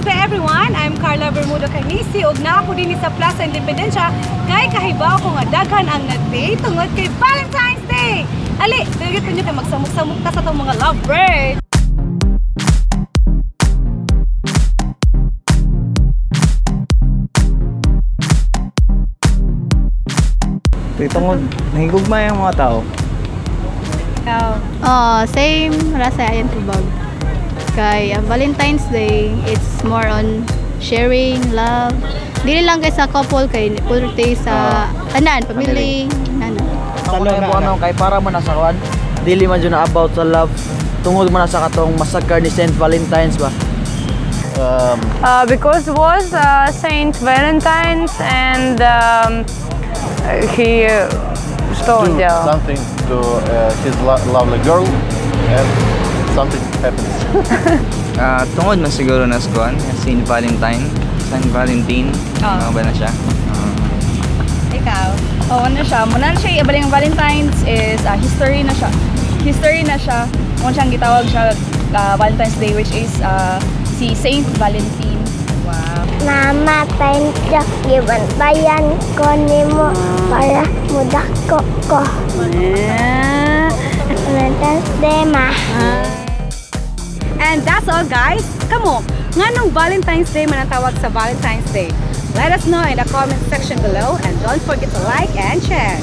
Day, everyone! I'm Carla Bermudo Canisi ug naa ko dinhi sa Plaza Independencia kay kahibaw ko nga daghan ang nag-day tungod kay Valentine's Day! Ali, dugay ko nyo kay magsamok-samok ta sa atong mga lovebird! Kay tungod nahigugma yung mga tao. Ikaw? Oh, same rasa ayan tubag. Kay ang Valentine's Day, it's more on sharing, love. Dili lang kay sa couple, kay purte sa tanan, family, nana. Ako na po ano, kay para man na sa kuan, dili man jud na about sa love. Tungod man na sa katong massacre ni Saint Valentine's ba. Because was Saint Valentine's and he что он Do делал? Something to his lovely girl and something happens. Tungod man siguro na sa kuan, Saint Valentine, Saint Valentine, ano ba na siya? Ikaw? Oo na siya. Muna na siya, ibaling Valentine's is history na siya. History na siya. Kung siyang gitawag siya Valentine's Day, which is si Saint Valentine. Wow. Mama, thank you. Gibantayan ko nimo para mudako ko. Valentine's Day, Ma. And that's all, guys. Kamo, nganong Valentine's Day man ang tawag sa Valentine's Day? Let us know in the comment section below and don't forget to like and share.